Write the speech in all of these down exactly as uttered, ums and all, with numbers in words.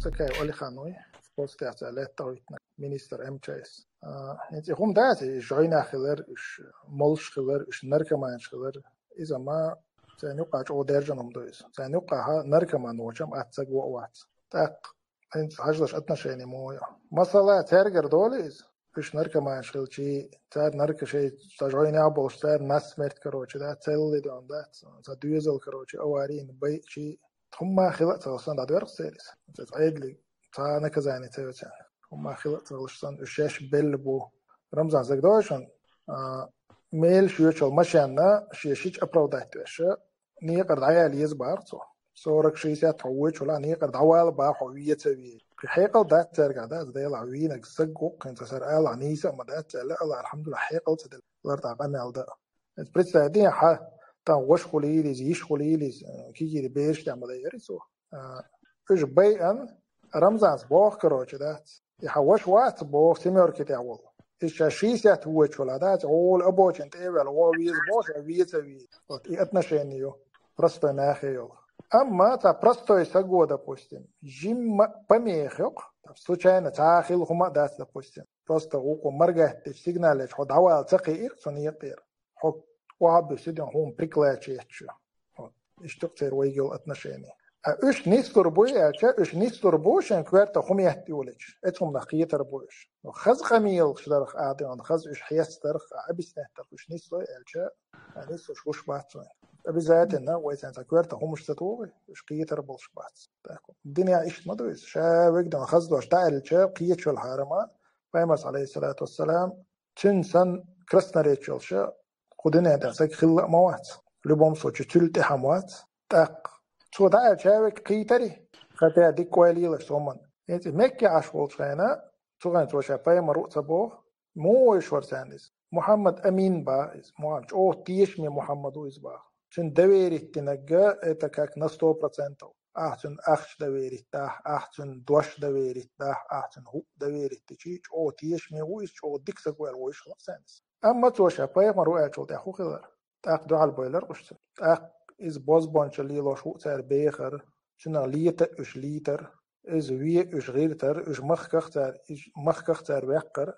Цакай Алихан вуй, постехь цхьа лаьттах витина, министр М Ч С. А, хӀинца и хӀума дац, и жойнах хилар, уьш молуш хилар, уьш наркоманаш хилар. Иза ма царна юккъа чӀогӀа даьржина хӀума ду иза. Царна юккъахьа наркоман волчам атта саг вон а вац. ТӀаккха хӀинца хьажалаш отношение мо ю. Масала, цаьргара долу иза, уьш наркоманаш хилчий, цара наркошей, цхьа жойнех болуш, цара насмерть, короче, да, целли дон, да, цхьа доьзал, короче, аварийна байчий, хӀумма хила а ца хилча, сан дӀадоьрху церис. Цхьа Ӏедале цхьа наказание ца йоцу. ХӀумма хила а ца хилча, сан уьш шаьш белла бу. Рамзан, саг дойшан, а, мел шоьчал машенна шен шича оправдать веша, некъара дӀаяла еза бахара цо. Сорок шестьдесят хьо вочула, некъара дӀавала баха хьо веца ве. Кхин хьекъал дац цаьрга, дац, Делахь вийнаг саг гуккхин ца сара алахь нийса а ма дац, цаьлла ала, алхьамдулиллахь, хьекъал ца дела. Лар тӀаккха къамел да. Эцу представь дин хьа, тан гӀош хула йилиз, йиш хула йилиз, кигири бераш тӀехь ма дайгӀари цо. А, уьш байан, Рамзанс боху, короче, дац. И хьан ваша вац боху, семёрки тӀехь волу. Иза ша шестьдесят вочула, дац, гӀола обочина тӀе а ваьлла, вон веза боху, ша веза а веза. Вот, и отношение ю. Простой нахе йолу. Амма цхьа простой саго, допустим, жимма помеха йокху, случайно цхьа хила хӀума а дац, допустим. Просто вукхо маргаттича, сигналлича, хьо дӀавала ца кхиира, цунна екъера. Хьо охьабуьсу ден хӀума приклача етташ. Вот. Иштта церан вайга йолу отношение. А уьш нислур буй аьлча, уьш нислур бу шайн коьрта хӀума етта йолича. Эцу хӀуманах кхетар бу уьш. Но хаза къамелаш дарх а ден, хаза уьш хьестарх а, объяснять дарх уьш нислой аьлча, а нислуш гуш бац вайн. Обязательно вай сайн цхьа коьрта хӀумаш ца тухий, уьш кхетар болуш бац. Так. Динехь иштта ма ду иза. Ша вегдан хаза дош дӀааьлча, кхечвала хьарама, Пайхамарс, алейхиссалату вассалам, цуьнан сан красноречие йолуша, кху дуьнен тӀехь саг хилла а ма вац. Любом случае, цуьлла тӀехь а ма вац. ТӀаккха цо дӀааьлча век кхийтари, хатя дикка ойла елаш цу хӀуманна. ХӀинца Мекке Ӏаш волчу хенахь, цу хенахь цо ша пайхамар ву а ца боху, муха вуьйш вара царна иза? Мухьаммад Амин баха иза. Мухьаммад, чӀогӀа тешаме Мухьаммад ву иза баха. Цуьнан доверить динарг, это как на сто процентов. Ахь цуьнан ахча доверить дахь, ахь цуьнан дош доверить дахь, ахь цуьнан хӀуъ доверить дичи, чӀогӀа тешаме ву иза, чӀогӀа дика саг ву аьлла вуьйш хилла царна иза. Амма цо ша пайхамар ву аьллачул тӀаьхьа хӀун хилар? ТӀаккха дуьхьал бойла уьш цуьнан. ТӀаккха иза бозбуунчалла лелош ву цара бехар, цуьнан лета а уьш лийтар, иза ве а уьш гӀиртар, уьш махках цара, иза махках цара ваьккхар.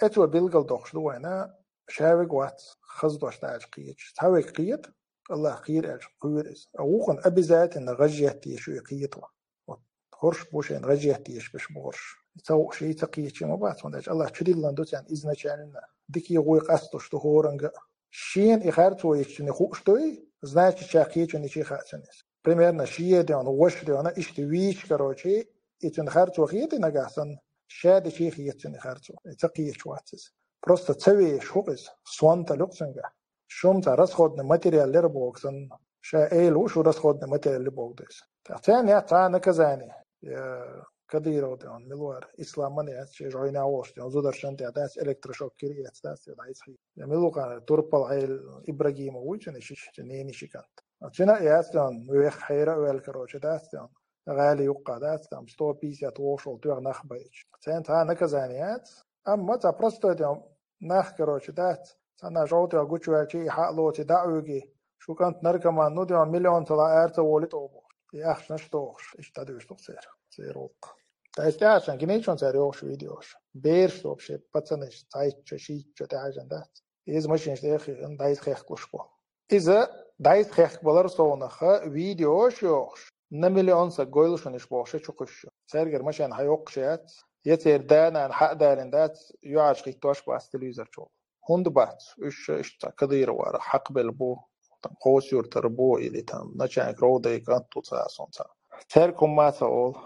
Эцо билгал дохуш ду вайна, ша вега вац, хаза дош дӀааьлча кхеташ. Цхьа вега кхета, Аллах кхийра аьлча, кхуьйра иза. А вукхунна обязательно гӀажият еш ю и кхетало. Вот. ХӀорш бу шайна гӀажият еш беш бу хӀорш. Ца вуъ ший ца кхетачий ма бац, хӀунда аьлча Аллах чудиллан ду царна изначально. Дикий гӀой къастуш ду хӀоранга. Шена и харцо йича цуьнан хууш дуй, значит, ша кхечун йичий хаьа цуьнан иза. Примерно, шен ден, ваша ден, иштта вийча, короче, и цуьнан харцо хетий нагахь санна, ша дичий хета цуьнан харцо. И ца кхеташ вац иза. Просто ца веш хӀу иза, сонта луьйкъу цуьнга. Шуна цхьа расходный материал лер боху санна, ша эла ву шу расходный материал ле боху деза. ТӀаккха царна яц цхьа наказание. Я Кадыров ден, мила вара, Ислам ма яц, шен жойна волуш ден, зударшан тӀе дац электрошокер яц, дац, я дайца хьий. Я мила ву кхана, Турпал Ӏел Ибрагимов вуй цуьнан шиш, цуьнан нени шикант. Цуьнан а яц ден, вех хьера а ваьлла, короче, дац ден. ГӀали юккъа дац, там, сто пятьдесят вовшал тоьгӀа нах байча. Царна цхьа наказание яц. Амма цхьа простой ден нах, короче, дац. Цхьанна жовтех гучуваьлча, и хьа а лоций, дӀа а вуьгий, шу кӀант наркоман, ну, ден миллион цала ара ца волий тӀо бохуш. И ахчанаш а дохуш, иштта дӀадуьйш ду церан, церан гӀуллакх. Ткъа иза тӀаьхьа гинийчун цара йохуш видеош. Бераш вообще, пацанаш, цхьайтта чо, шийтта чо тӀехьажан дац. Иза машинаш тӀе а хиъна, дӀайса хехкалуш бу. Иза дӀайса хехкабалар совнаха, видеош йохуш, на миллион саг гойлушанаш бохуш, чу кхуьссу. Цаьргара машен хьайоккхуш яц, я церан да-нана хьа а далийна дац, юьхьӀаьржа хӀиттош бац телевизор чу. ХӀунда бац? Уьш иштта Кадыровра хьакхабелла бу, там, Кхосюртара бу, или там начальник РОВД-й кӀант ву цхьа, сунца. Цаьрга хӀумма а ца олу.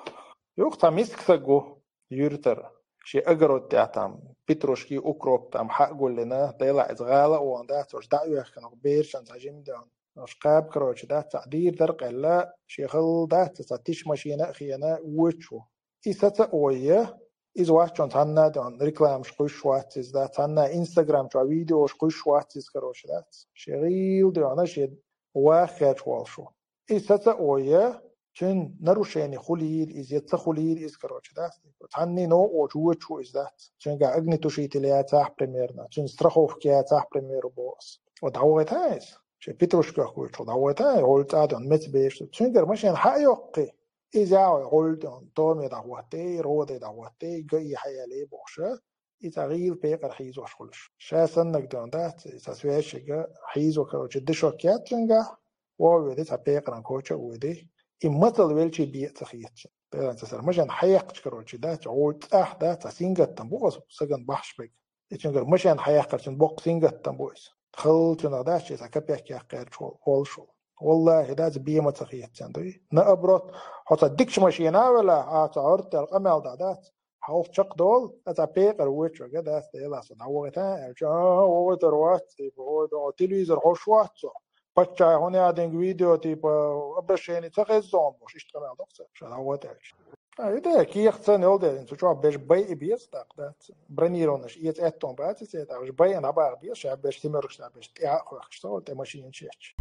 Юха цхьа миска саг ву, юьртара. Шен огород тӀехь там петрушки, укроп там хьа а гуллина, Делахь иза гӀала а вахана дац, уьш дӀа а оьхкина, берашан цхьа жима ден. Уьш кхаба, короче, дац, цхьа дийр дар къелла, шен хала дац, цхьа тиша машина а хиъна, вочу. И саца а ойя, иза ваччун цхьанна а ден рекламаш кхуьйсуш вац иза, дац, цхьанна а Instagram чохь видеош кхуьйсуш вац иза, короче, дац. Шен гӀийла ден, шен ваха херча волуш ву. И саца а ойя, цуьнан нарушение хуьлийла иза, я ца хуьлийла иза, короче, дац. Цхьанний новкъа волчу вочу иза дац. Цуьнгахь огнетушитель яцахь, примерно, цуьнан страховка яцахь, примеру, боху ас. О, дӀавахийтахьа иза. Шен петрушках вуьйчул дӀавахийтахьа, гӀолла цӀа а ден, меца беш. Цуьнгара машина хьа а йоккхий, Иза вай гӀолла ден, томе дӀахӀотте, роде дӀахӀотте, га и хьаяле бохуш. И цхьа гӀийла пекъар хьийзош хуьлуш. Ша саннаг ден дац, и цхьа свящига хьийзо, короче, дешок яц цуьнгахь, вовведе цхьа пекъаран коча а воьде. И мацал велчий бе а ца хетачун. Пекъаран ца сара машен хьаяккхача, короче, дац, гӀолла цӀахь дац, цхьа сингаттам бу аса саган бахьаш бег. И цуьнгара машен хьаяккхарчун боккха сингаттам бу иза. Халла цуьнах дац, цхьа капек яккхарчу волуш волу. Валлахи, дац, бе ма ца хетацан дуй. Наоборот, хьо цхьа дикачу машина а велахь, а цхьа гӀортар къамел дӀа дац. Хьалха чекхдолу, а цхьа пекъар вочу вага дац, Делан со дӀавохуьйтан аьлча, а, вохуьйтар вац, типа, ой, да, телевизор хьош вац со. Паччахьа хӀун ядинг видео, типа, обращение ца хезза он бохуш, иштта къамел доккху ца, ша дӀавохуьйтан аьлча. А, и да, кехат сан йолу дела, цу чохь берш байа беза тӀаккха, да. Бронированный эца аьттон бац, эца тӀаккха, уж байина дӀабаха беза, ша берш семёркаш, ша берш тӀе а хохкаш, со, тӀе машина чечча.